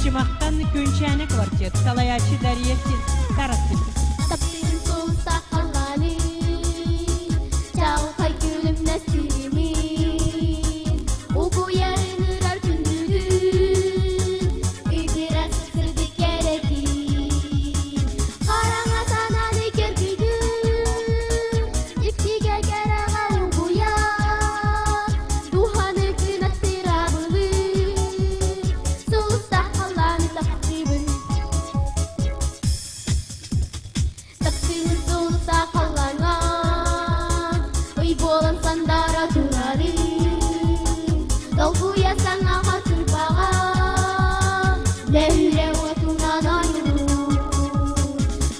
Чычымахтан Күнчээнэ квартет, салайааччы Дария Старостина. Таптыырын сулуста халлааны, чаҕылхай күлүмнэс күлүмүн, угуйарын ырар күндүтүн, ыйдырар сырдык кэрэтин, хараҥа санааны көрбүтүн, дьиктигэ кэрэҕэ угуйар, дууһаны кынаттыырабылыы, сулустаах халлааны таптыыбын. Таптыыбын сулустаах халлааҥҥа, ый буолан сандаара турарын, долгуйа саҥаҕа кырбаҕа, лөһүрэ уотунан оонньуур.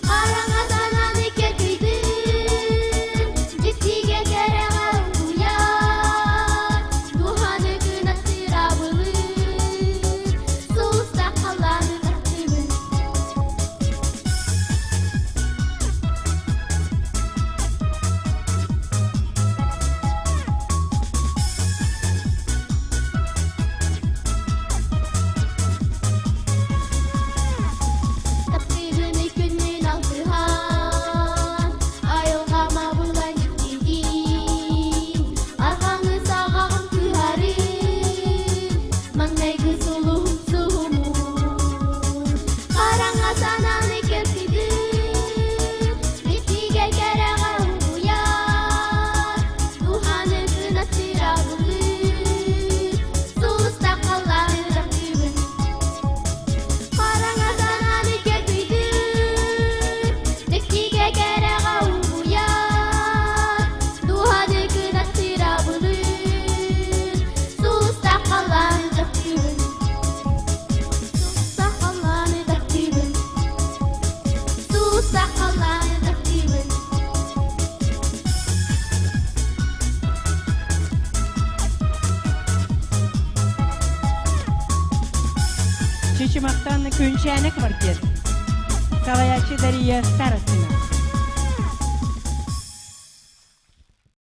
Хараҥа санааны кэргүйдүн, дьиктигэ кэрэҕэ угуйар, дууһаны кынаттыырабылыы, сулустаах халлааны таптыыбын. Таптыыбын күннүүн алтыһан, айылҕам абылаҥ дьиктигин, арҕаҥы саҕаҕын кыһарын, маҥнайгы сулуһум суһумун. Хараҥа санааны кэлсибит, дьиктигэ кэрэҕэ угуйар, дууһаны кынаттыырабылыыр, сулустаах халлааны таптыыбын. Хараҥа санааны кэлбитин, дьиктигэ кэрэҕэ угуйар, дууһаны кынаттыырабылыыр, сулустаах халлааны таптыыбын. Сулустаах халлааны таптыыбын. Сулустаах халлааны таптыыбын. Чычымахтан Күнчээнэ квартет. Салайааччы Дария Старостина.